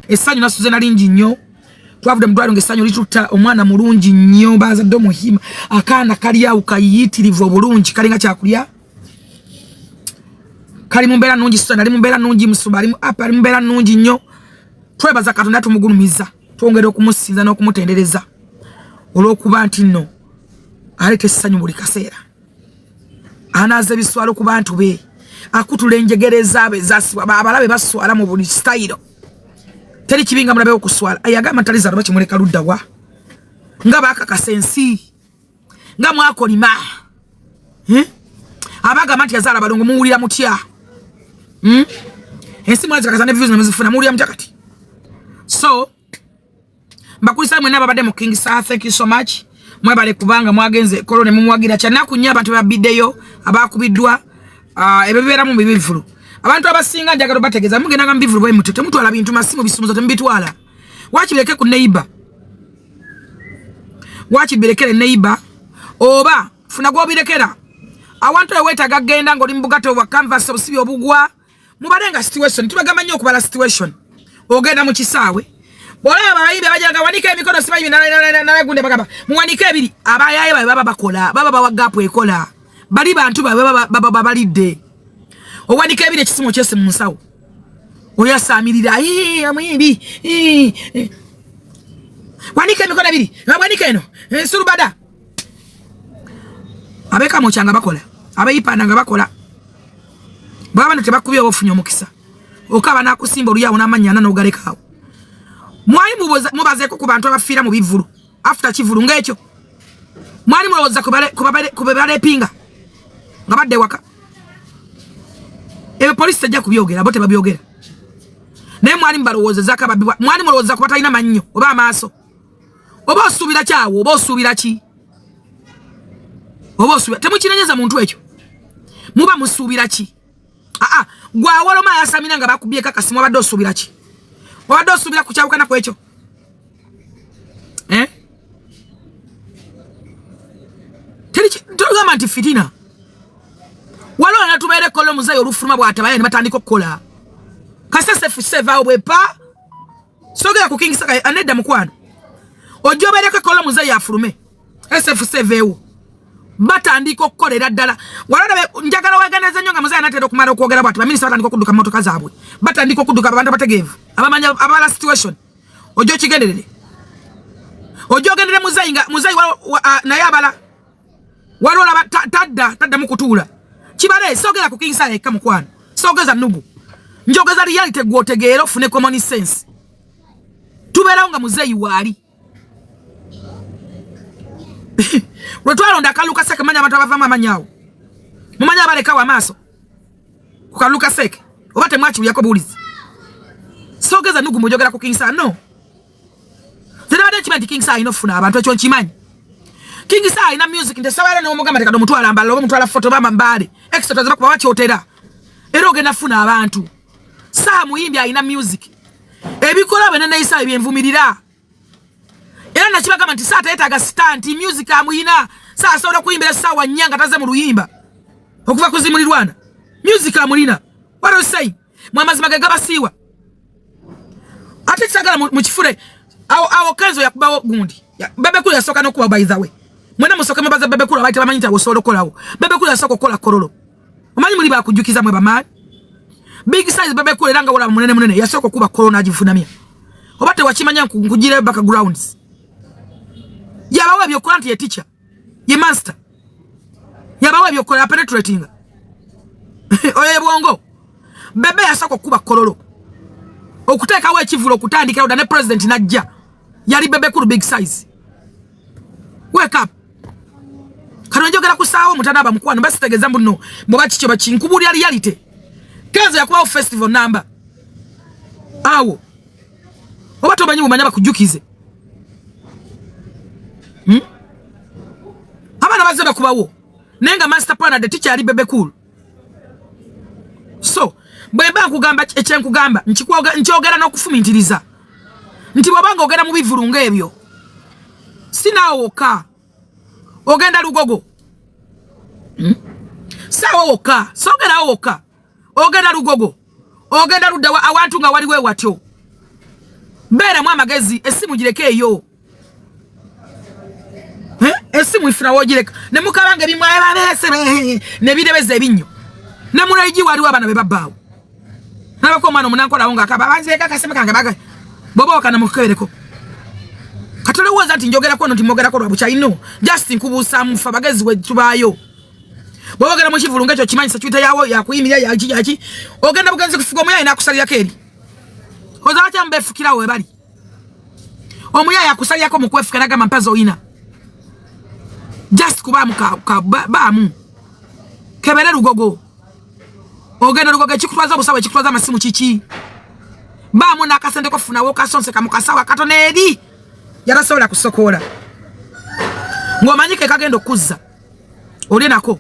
Essanyu nasuze na lingi nnyo. Twavudde mu ddwaliro ng'essanyu litutta. Omwana mulungi nnyo, bazadde omuhima, akaana kali awo kayitirivu obulungi, kalinga kyakulya, kali mu mbeera nnungi. Susan ali mu mbeera nnungi, Musumba ali mu app, ali mu mbeera nnungi nnyo. Twebaza Katonda, tumugulumiza, twongera okumusinza n'okumutendereza olw'okuba nti nno aleeta essanyu buli kaseera, anaaza ebiswalo ku bantu be, akutula enjegere zaabwe ezasibwa abalabe baswala mu buli sitayiro. Teri kibi nga mulabe okuswala. Ayagamba talizala bakimuleka luddawa nga bakakasa ensi nga mwakolima, eh? Abagamba nti yazaala balongo muwulira mutya, Ensi mwazikakasa ne views nemuzifuna, muwulira mutya kati? So mbakulisa mwenna ababadde mu King Saha, thank you so much, mwebale kubanga mwagenze kolo ne mumuwagira. Kyanaku nnyo abantu babiddeyo abakubiddwa. Ebyo bibeeramu mu bivvulu. Abantu abasinga njagala obategeeza, mugendanga mu bivvulu bwe mutyo, temutwala bintu, masimu, bisumuzo temubitwala. Wakibireke ku neighbor, wakibirekere neighbor, oba funa gwobirekera awantu eyo. Weetaaga genda ng'oli mu bugato bwa canvas, obusibi obugwa. Mubale nga situation, tubagamba nnyo okubala situation. Ogenda mu kisaawe, bwolaba abayimbi abajaga wanika emikono, sibayimbi nalagunde bagamba muwanike ebiri, abayaye babe baba bakola, baba bawa gap ekola, bali bantu babe baba babalidde. Owanika ebiri, ekisimu kyese mu nsawo, oyasamirira omuyimbi, wanika emikono ebiri, wanika eno ensulubada. Abekamokya nga bakola, abeyipanda nga bakola, bwaba no tebakubye oba ofunye omukisa okaba nakusimba oluyawo n'amannya ana n'ogalekaawo. Mwali mubazeeko ku bantu abafiira mu bivvulu after kivulu ng'ekyo? Mwali mulowooza ku be balepinga nga badda ewaka? Ebyo poliisi tejja kubyogera, bo tebabyogera, naye mwali mubalowoozezaako ababibwa? Mwali mulowooza ku batalina mannyo oba amaaso? Oba osuubira kyawo? Oba osuubira ki? Oba osuubira temukinenyeza muntu ekyo, muba musuubira ki? Aa, gwawoloma ayasamira nga bakubyeko akasimu, obadde osuubira ki? Obadde osuubira kukyawukana ku ekyo, eh? Togamba nti fitina. Waliwo natubeera ekola omuzeeyi olufuluma bwatabaye ne batandika okukola kasese fusevaawo bwepa. Sogera ku King Saka anedda mukwano, ojja obeereko ekola omuzeeyi afulume SFC eveewo, batandika okukolera ddala. Walaba njagala wegeneze nnyo nga muzeeyi anatera okumala okwogera bwati, baminisita batandika okudduka mu motoka zaabwe, batandika okudduka. Abantu abategeevu abamanya abala situation, ojja okigenderere, ojja ogendere muzeeyi nga muzeeyi naye abala. Waliwo olaba tadda taddamu kutuula kibale. Sogera ku King Saha yekka mukwano, sogeza nugu, njogeza reality, gwe otegeera ofune common sense. Tubeerawo nga muzeeyi waali lwe twalonda akalulu kaseke. Manya abantu abavamu amanyi awo, mumanyi abalekawo amaaso ku kalulu kaseke, oba temwakiwulyako buwulizi? Sogeza nugu, mujogera ku King Saha. No, zenabadde nkimanyi nti King Saha alina okufuna abantu, ekyo nkimanyi. King Saha alina music nti esawa era n'omugamba tekadde omutwala mbalala oba omutwala foto oba mbaale extra bakuba bakyotera, era ogenda funa abantu. Saha muyimbi alina music, ebikola bwe neneyisa ebyenvumirira, era nakibagamba nti Saha teyetaaga stunt, music amuyina. Saha asobola okuyimbira essaawa 4 nga taze mu luyimba okuva ku zimulirwana, music amulina. What are you saying? Mwe amazima ge gabasiiwa, ate kisagala mukifure awo awo. Kenzo yakubawo gundi, Bebe Cool yasooka n'okuba. By the way, mwena musooke mubaza Bebe Cool, abaali tebamanyi nti awo osobola okukolawo. Bebe Cool yasooka okukola Kololo. Omanyi muli bakujjukiza mwe bamaani big size. Bebe Cool era nga wolaba munene munene, yasooka okuba Kololo n'agivunamya. Oba tewakimanya, nkugirayo backgrounds. Yabawo ebyokukola nti ye teacher, ye master, yabawo ebyokukola, penetrating oyo ebwongo. Bebe yasooka okukuba Kololo, okuteekawo ekivulo, okutandikirawo dda ne president najja, yali Bebe Cool big size. Wake up. Kano njogera ku saawa omutana mukwano, basitegeeza mbuno mbuba kikyo bakinkubulira reality. Kenzo yakubawo festival namba awo, oba tomanyi bumanya bakujjukize, Abaana bazze bakubawo, naye nga master plan adde tikyali Bebe Cool. So bwe mba nkugamba ekyenkugamba, nkyogera n'okufumintiriza nti bw'oba nga ogenda mu bivulu ng'ebyo, si naawe wokka ogenda Lugogo, Saawa wokka, sogerawo wokka, ogenda Lugogo, ogenda luddawa awantu nga waliwo ewatyo. Beeramu amagezi, essimu gireke eyo. Essimu ifuna wogireka ne mukabanga ebimwababeese ne birebeza ebinnyo ne mulaigi waliwo abaana be babbaawo nalabako omwana omunankolawo ng'akaba banzireka akasimu kange baga bwoba wakana mukukebereko. Kati olowooza nti njogerako ono nti mwogerako lwa bukyayi? No, just nkubuusaamu ffe abagezi we tubaayo. Bw'oba ogenda mu kivulu ng'ekyo kimanyi security yawo yakuyimirira yaki yaki, ogenda bugenzi kufuga omuyaye n'akusalirako eri. Oza batya mubefukirawo we bali omuyaye akusalirako mu kwefuka n'agamba mpazi oyina just kubaamu baamu kebere Lugogo. Ogenda Lugogo, ekikutwaza obusawo, ekikutwaza amasimu kiki? Baamu n'akasente kofunawo kasonseka mu kasawo akatono eri yatasobola kusokoola ng'omanyi ke kagenda okuzza olye nako.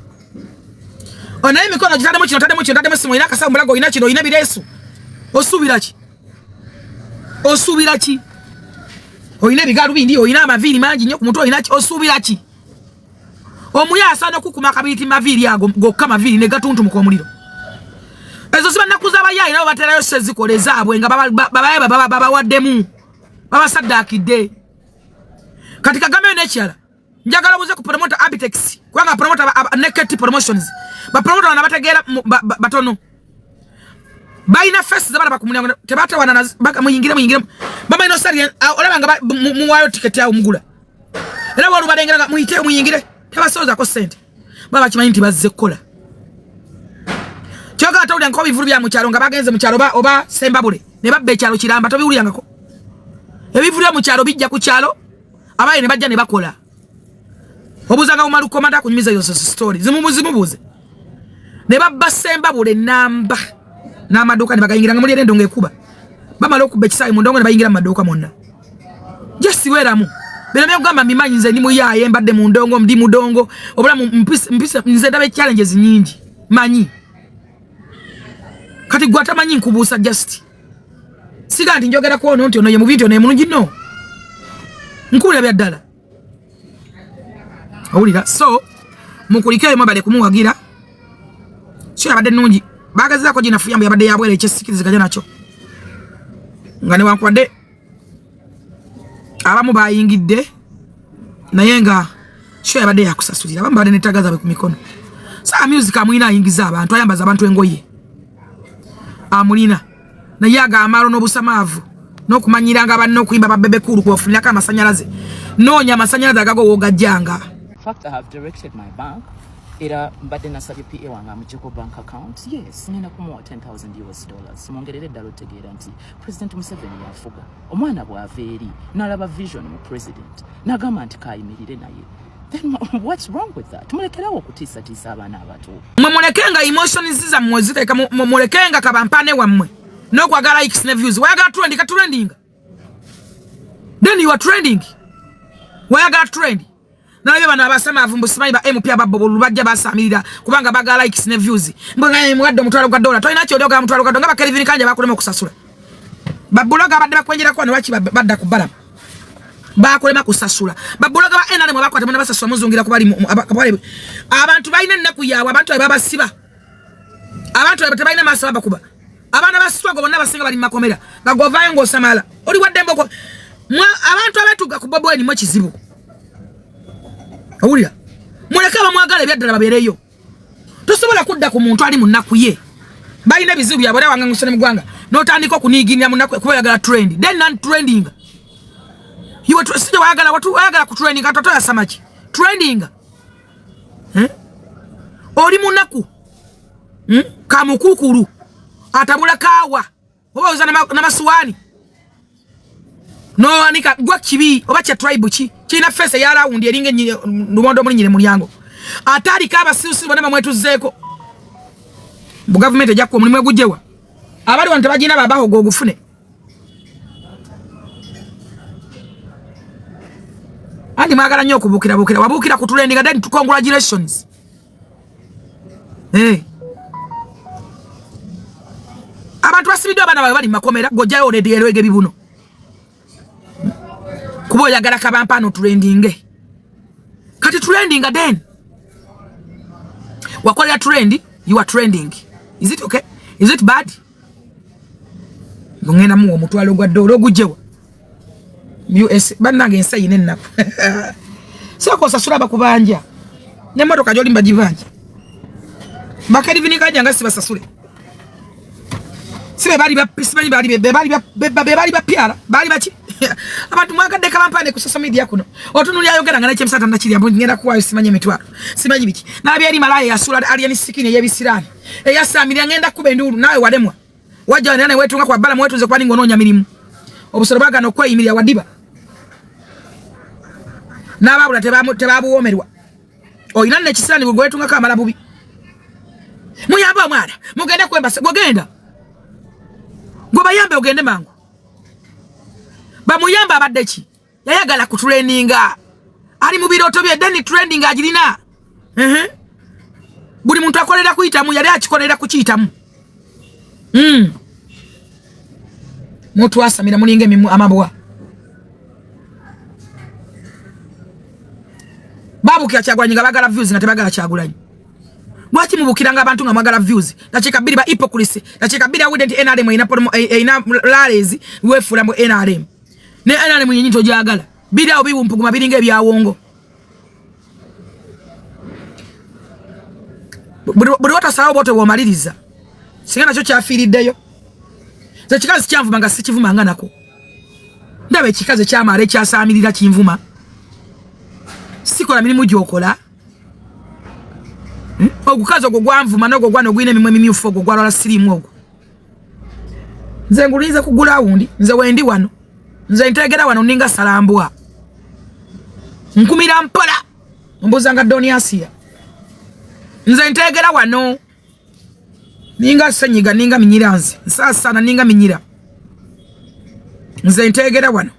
Onaye emikono gitaddemu kino, taddemu kino, taddemu simu, olina akasawo mulago, olina kino, olina ebireesu, osuubira ki? Osuubira ki? Olina ebigaalubindi, olina amaviiri mangi nnyo ku mutwe, olina ki? Osuubira ki? Omuye asaana okukuma akabiriti maviiri ago gokka, maviiri ne gatuntumuka omuliro. Ezo ziba nnaku z'abayaayi, nabo baterayo sezikola ezaabwe nga babaye babawaddemu, babasaddaakidde. Kati Kagame n'ekirala, njagala obuze ku promoter Abitex, kubanga promoter ne KT Promotions, ba promoter bano bategeera batono balina face zabalaba ku mulyango, tebatawana muyingire muyingire, bamalina osali olaba nga muwaayo tiketi awo mugula, era wolubalengera nga muyite muyingire, tebasoozako ssente, baba bakimanyi nti bazze kukola. Kyogala towulira nko bivulu bya mukyalo nga bagenze mukyalo oba Sembabule ne babba ekyalo kiramba, tobiwulirangako. Ebivulu bya mukyalo bijja ku kyalo, abaye ne bajja ne bakola. Obuuzanga Umaru Komanda akunyumiza ezo story, zimubuuze. Ne babba Sembabule namba n'amaduuka ne bagayingira nga muli era endongo ekuba, bamala okubba ekisaawe mu ndongo ne bayingira mu maduuka mwonna. Just weeramu bino byokugamba mbimanyi, nze ndi muyaaye, mbadde mu ndongo, ndi mudongo obulamu mpisa, nze ndaba challenges nyingi manyi. Kati gwe atamanyi nkubuusa, just siga nti njogera ku ono nti ono ye mubi, nti ono ye mulungi, no, nkuwulira bya ddala, owulira. So mukulikeyo, mwebale kumuwagira. So yabadde nnungi, bagazaako ginafuya mbu yabadde yabwera, ekyesikiriziganya nakyo nga newankubadde abamu bayingidde, naye nga show yabadde yakusasulira, abamu badde netaga zaabwe ku mikono. Saa music amulina, ayingiza abantu, ayambaza abantu engoye, amulina, naye agamaalo n'obusamaavu n'okumanyiranga banne okuyimba ba Bebe Cool kubafunirako amasanyalaze. Noonya amasanyalaze agago woogajjanga. In fact, I have directed my bank, era mbadde nasabye PA wange amuggyeko bank account. Yes, ngenda kumuwa $10,000 US mwongerere eddala otegeera nti President Museveni yafuga. Omwana bw'ava eri n'alaba vision mu president n'agamba nti kayimirire naye, then what's wrong with that? Mulekerawo okutiisatiisa abaana abato. Mwe mulekenga emotions zammwe ziteeka, mulekenga kabampane wammwe n'okwagala likes ne views. Wayagala trend, ka trending, then you are trending. Wayagala trend, nalabye bano abasamaavu mbu simanyi ba MP ababbo bwe bajja basamirira kubanga bagala likes ne views. Mbwe muwadde $1,000, tolina kyoli ogala $1,000 nga ba Kelvin Kanja bakulema okusasula. Babuloga abadde bakwenjerako wano, lwaki badda ku balaba bakulema kusasula? Babuloga ba NRM bakwata muna basasula, muzungira kubali abantu balina ennaku yaabwe. Abantu babe babasiba, abantu babe tebalina maaso, babakuba, abaana ba struggle bonna basinga bali mu makomera nga gwovaayo ng'osamala oli waddembe okwo. Abantu abetuga ku Bobi Wine mwe kizibu, owulira? Muleke abamwagala ebyaddala babeereyo. Tosobola kudda ku muntu ali mu nnaku ye, balina ebizibu byabwe, era wange ngusene mu ggwanga n'otandika okuniiginira mu nnaku kuba oyagala trend, then non trending. Sije wayagala watu wayagala ku trending, kati toyasama ki trending, eh? Oli munaku, Kamukukulu atabula kaawa oba oza n'amasuwaani nowanika gwa kibi oba kya tribe ki kirina face eya round eringa lubondo omulinyire mulyango, ate aliko abasirusiru bonna bamwetuzzeeko bu gavumenti ejja kuwa omulimu egujjewa abali wano tebagina babaho gwogufune. Andi mwagala nnyo okubuukirabuukira, wabuukira ku trending, then congratulations. Hey. Abantu basibiddwa, abaana baabwe bali mu makomera, gojjayo oleega ebibuno kuba oyagala kabampaano trendinge. Kati trendinga, then wakolera trend, you are trending. Is it okay? Is it bad? Ngenda muwa $1,000 ogujjewa. US bannange ensi eyina ennaku. Sooka osasula abakubanja n'emmotoka gy'olimba gibanja. Bakelvin Kajja nga sibasasule. Si be baali simanyi baali be baali be baali bapyala baali baki abantu mwagadde kabampane ku social media kuno otunuli ayogera nga nekyemisata nakirya mbu ngenda kuwaayo simanyi emitwalo simanyi biki nabye eri malaya yasula alien skin ey'ebisiraani eyasamira ngenda kuba enduulu naawe walemwa wajja nane wetunga kwa bala mwetunze kwani ngononya mirimu obusolo bagana okweyimirira wadiba n'ababula tebabuwoomerwa olina nekisiraani gwe wetungako amala bubi muyambe omwana mugende kwembasa gwegenda gwe bayambe ogende mangu bamuyambe abadde ki yayagala kutuleninga ali mu birooto bye then trending agirina buli muntu akolera kuyitamu yali akikolera kukiyitamu mutwasamira mulinga emimu amabwa babukira Kyagulanyi nga bagala views nga tebagala Kyagulanyi. Lwaki mubukiranga abantu nga mwagala views? Dakiika 2 ba hypocrites. Dakiika 2 awudde nti NRM erina erina rallies weefuula mu NRM. Ne NRM yennyini togyagala. Biri awo biwumpuguma biringa ebyawongo. Buli watasalawo bw'otyo bw'omaliriza. Singa nakyo kyafiiriddeyo. Nze ekikazi kyanvuma nga sikivuma nga nako. Ndaba ekikazi ekyamaala ekyasaamirira kinvuma. Sikola mirimu gy'okola. Ogukazi ogwo gwanvuma n'ogwo gwana ogulina emimwa emimyufu ogwo gwalwala siriimu ogwo. Nze ngulinze ku gulawundi, nze wendi wano. Nze nteegera wano ninga salambwa. Nkumira mpola. Mbuuza nga Doni Asia. Nze nteegera wano. Ninga senyiga ninga minyira nze. Nsaasana ninga minyira. Nze nteegera wano.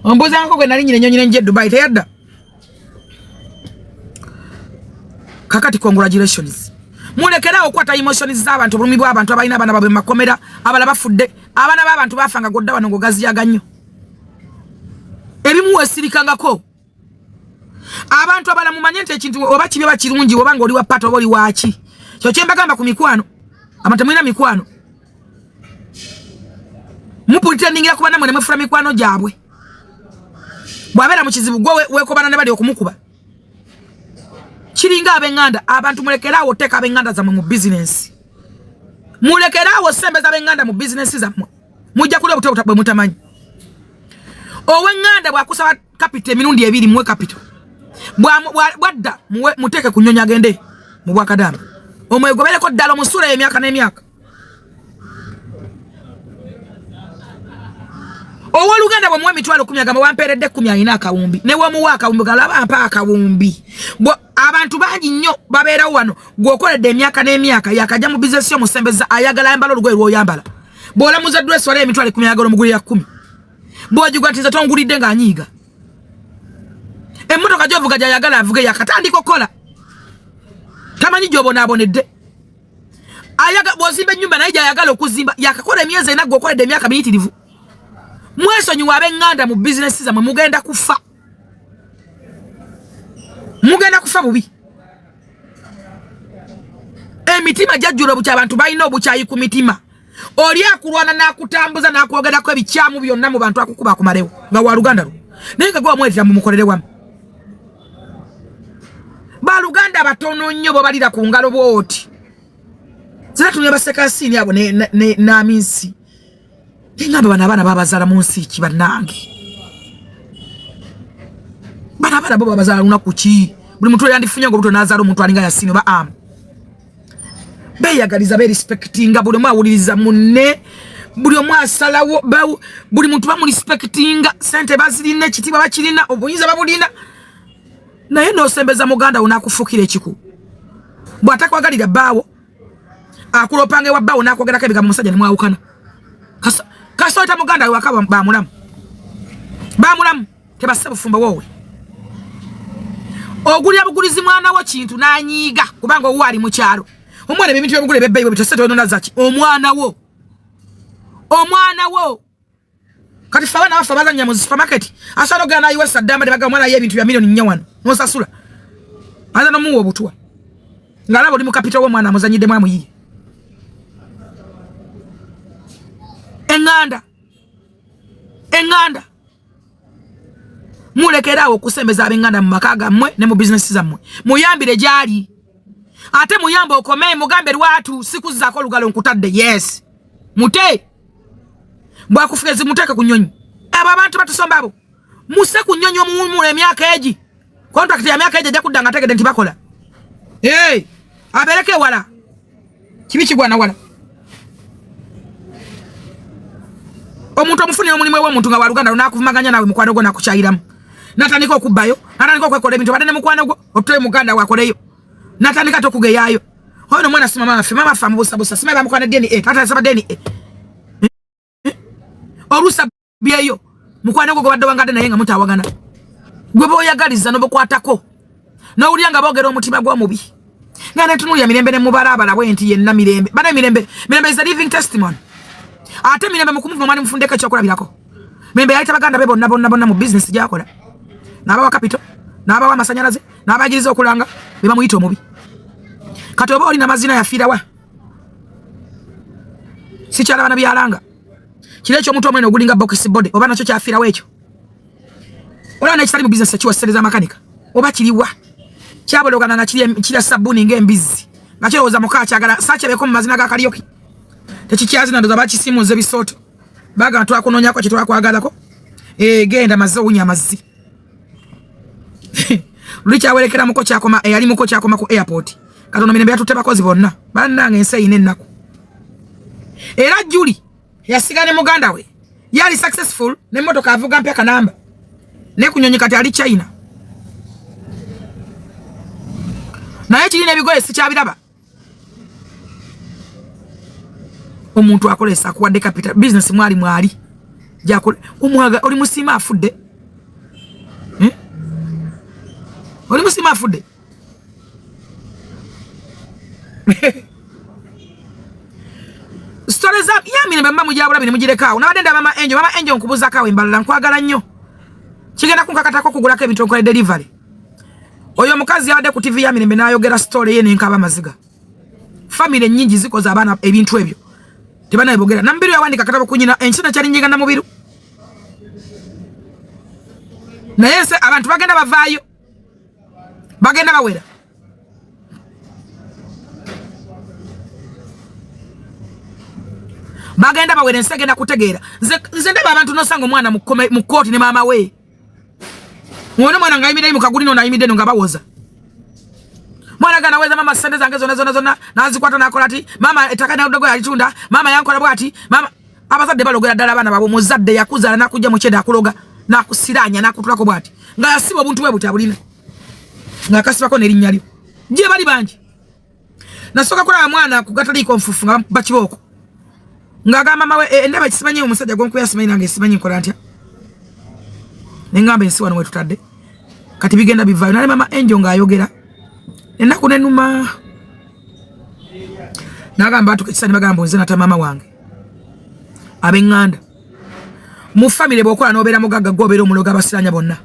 Ombuuza nko gwe nali nyina ennyonyi nenjja e Dubai teyadda. Kakati congratulations. Mulekerawo okukwata emotions z'abantu, obulumi bw'abantu abalina abaana baabwe mu makomera, abalala bafudde, abaana b'abantu baafa nga godda wano ng'ogaziyaga nnyo. Ebimu weesirikangako. Abantu abalala mumanye nti ekintu oba kibi oba kirungi oba ng'oli wa pata oba oli waaki. Kyo kye mbagamba ku mikwano. Abantu temulina mikwano. Mupretendingira ku bannammwe ne mwefula mikwano gyabwe. Bw'abeera mu kizibu gwe weekobana ne bali okumukuba. Kiringa ab'eŋŋanda, abantu mulekeraawo oteeka ab'eŋŋanda zammwe mu bizinensi. Mulekeraawo osembeza ab'eŋŋanda mu bizinensi zammwe. Mujja kulya obuto bwe mutamanyi. Ow'eŋŋanda bw'akusaba kapito emirundi ebiri muwe kapito. Bwadda muteeke ku nnyonyi agende mu bwakadaama. Omwegobereko ddala omusuula emyaka n'emyaka. Ow'oluganda bw'omuwa emitwalo 10 agamba wampeeredde 10 alina akawumbi. Ne w'omuwa akawumbi galaba ampa akawumbi. Abantu bangi nnyo babeerawo wano gw'okoledde emyaka n'emyaka yakajja mu bizinesi y'omusembeza ayagala ayambala olugoye lw'oyambala. Bw'olamuza dress wala emitwalo 10 ayagala omugulira 10. Bw'ogigwa nti nze tongulidde ng'anyiiga. Emmotoka gy'ovuga gy'ayagala avuge yakatandika okukola. Tamanyi gy'obonaabonedde. Ayaga bw'ozimba ennyumba naye gy'ayagala okuzimba yakakola emyezi ena gw'okoledde emyaka miyitirivu. Mwesonyiwe ab'eŋŋanda mu bizinesi zammwe mugenda kufa. Mugenda kufa bubi. Emitima gyajjula obukyayi, abantu balina obukyayi ku mitima. Oli akulwana n'akutambuza n'akwogerako ebikyamu byonna mu bantu akukuba akumalewo nga wa luganda lwo. Naye nga gwe wamweretera mumukolere wamu. Baluganda batono nnyo bobalira ku ngalo bw'oti. Zira tumye basekasiini abo n'aminsi. Ngamba bano abaana babazaala mu nsi ki bannange? Bano abaana bo babazaala lunaku ki? Buli muntu yandifunye ng'obuto n'azaala omuntu alinga Yasini oba Amu. Beeyagaliza, beerespectinga, buli omu awuliriza munne, buli omu asalawo, buli muntu bamurespectinga, ssente bazirina, ekitiibwa bakirina, obuyinza babulina. Naye n'osembeza muganda wo n'akufuukira ekiku. Bw'atakwagalira bbaawo, akulopanga ewa bbaawo n'akwogerako ebigambo omusajja ne mwawukana. Kasoota muganda we waka bamulamu. Bamulamu tebassa bufumbo woowe. Ogulira bugulizi mwana wo kintu n'anyiiga kubanga owuwo ali mu kyalo. Omwana ebintu by'obugule eb'ebbeeyi bwe bityo ssente onona zaki? Omwana wo. Omwana wo. Kati ffe abaana baffe abazannya mu supermarket asobola okugenda n'ayiwa saddamba ne bagamba omwana ye ebintu bya miliyoni 4 wano n'osasula. Ayinza n'omuwa obutwa. Ng'alaba oli mu kapito w'omwana amuzannyiddemu amuyiye. Eŋŋanda Eŋŋanda, eŋŋanda, mulekeraawo okusembeza ab'eŋŋanda mu maka gammwe ne mu bizinesi zammwe. Muyambire gy'ali, ate muyambe okome, mugambe lwatu sikuzzaako olugalo nkutadde. Yes, mute bwakufugezi, muteeke ku nnyonyi. Abo abantu batusomba abo, muse ku nnyonyi omuwumula emyaka egi, contract ya myaka egi, ajja kudda nga ategedde nti bakola. Hey, abeereko ewala, kibi kigwana wala. Omuntu omufunira omulimu ew'omuntu nga waluganda lunakuvumaganya naawe mukwano gwo nakukyayiramu, natandika okubbayo, natandika okwekola ebintu. Obadde ne mukwano gwo otule muganda wakoleyo, natandika ate okugeyaayo. Oyo no mwana si mama waffe, mama waffe amubusabusa, simanyi bamukwana DNA, tata asaba DNA oluusa byeyo. Mukwano gwo gwobadde wangadde naye nga mutawagana, gwe boyagaliza nobukwatako, nowulira nga boogera omutima gw'omubi nga netunuulira Mirembe ne mubalaabala bwe nti yenna Mirembe bana Mirembe. Mirembe is a living testimony. Ate Mirembe mukumuvuma mwani mufundeko ekyokulabirako. Mirembe yayita baganda be bonna bonna bonna mu bizinesi gyakola, n'abawa capital, n'abawa amasanyalaze, n'abagiriza okulanga, be bamuyita omubi. Kati oba oli namazina yafiirawa? Sikyalaba na byalanga kiri ekyomuntu omwene ogulinga box body, oba nakyo kyafiirawo ekyo? Olaba nekitali mu bizinesi ekiwa ssente z'amakanika oba kiriwa? Kyabologana nga kirya sabbuuni ng'embizzi, nga kirowooza muka kyagala saakyabeko mu mazina ga karaoke, tekikyazina. Ndoza bakisimuza ebisooto, bagamba twakunoonyako kye twakwagalako. Genda mazzi owunya amazzi. Luli kyawerekeramuko kyakoma eyalimuko kyakoma ku airport. Katono Mirembe yatutte bakozi bonna. Bannange, ensi eyina ennaku. Era Juli yasiga ne muganda we yali successful n'emmotoka avuga mpya kanamba ne ku nyonyi, kati ali China. Naye kirina ebigoye sikyabiraba. Omuntu akolesa akuwadde capital, business mwali mwali jakola omwaga oli musiima afudde, eh? Oli musiima afudde. Story za ya Mirembe mba mujabula bino mugirekaawo. Nabadde ndaba Mama Angel. Mama Angel, nkubuuzako awo embalala, nkwagala nnyo. Kigenda kunkakatako okugulako ebintu nkola delivery. Oyo omukazi yabadde ku TV ya Mirembe n'ayogera story ye nenkaba amaziga. Family nnyingi zikoze abaana ebintu ebyo tebanabibogera. Namubiru yawandika akatabo ku nyina ensi nakyalinyiga Namubiru, naye nse abantu bagenda bavaayo, bagenda bawera. Bagenda bawera, ensi egenda kutegeera. Nze ndaba abantu nosanga omwana mu kooti ne maama we, mwona omwana ngaayimiddei mu kaguli, nono ayimidde no nga bawoza mwana gana weza mama sente zange zonna zonna zonna nazikwata nakola ati mama ettaka nadogo yalitunda, mama yankola bwati. Mama abazadde balogera ddala abaana baabwe. Omuzadde yakuzaala nakujja mukyenda akuloga, nakusiranya, nakutulako bwati nga yasiba obuntu bwe buti abulina ng'akasibako n'erinnya lyo. Gye bali bangi. Nasooka kulaba mwana ku gataliiko nfufu nga bakibooko ng'agamba mawe e, endaba ekisimanyi omusajja gwenkuya simanyi nange simanyi nkola ntya. Neŋŋamba ensi wano wetutadde kati bigenda bivaayo. Nale Mama Angel ng'ayogera ennaku nenuma, nagamba atuka ekisa ne bagamba nze nata maama wange. Ab'eŋŋanda mu famire bw'okola n'obeera mugagga, gwe obeera omuloga abasiranya bonna.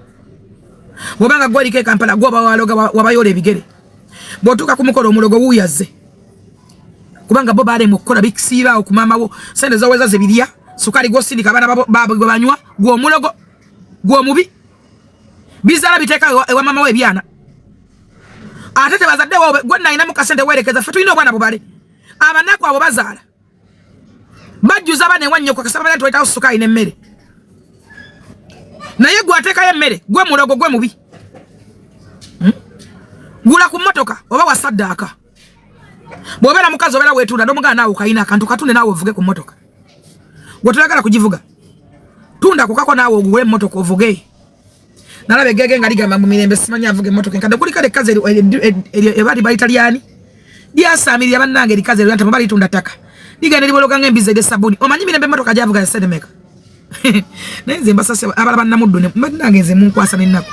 Bw'obanga gwe oliko e Kampala, gwe oba waloga wabayoola ebigere. Bw'otuuka ku mukolo, omulogo wuuyazze, kubanga bo balemwa okukola bisiibaawo ku maama wo. Sente zoweza zebirya, sukaali gwosindika abaana baabwe gwe banywa, gwe omulogo, gwe omubi. Bizaala biteeka ewa maama wo ebyana, ate tebazadde gwe nalinamu kasente weerekeza. Ffe tulina obwana bubale, abanaku abo bazaala bajjuza abaana ewa nnyoko kasaba bana tuwetawo sukaali n'emmere, naye gwe ateekayo emmere gwe mulogo, gwe mubi. Gula ku mmotoka oba wasaddaaka. Bw'obeera mukazi obeera weetunda n'omugana naawe okayina akantu katunde naawe ovuge ku mmotoka. Gwe toyagala kugivuga, tunda kukako naawe ogule emmotoka ovuge. Nalaba egege nga ligamba mu Mirembe simanyi avuga emmotoka enkadde. Kuliko ekkazi ebali bayita lyani lyasaamirira. Bannange, erikazi eryo nti litunda ttaka, ligenda libologa ng'embizi erya sabuni. Omanyi Mirembe emmotoka gyavuga ya sente meka? Naye nze mbasase abalaba namuddu ne bannange, nze munkwasa n'ennaku.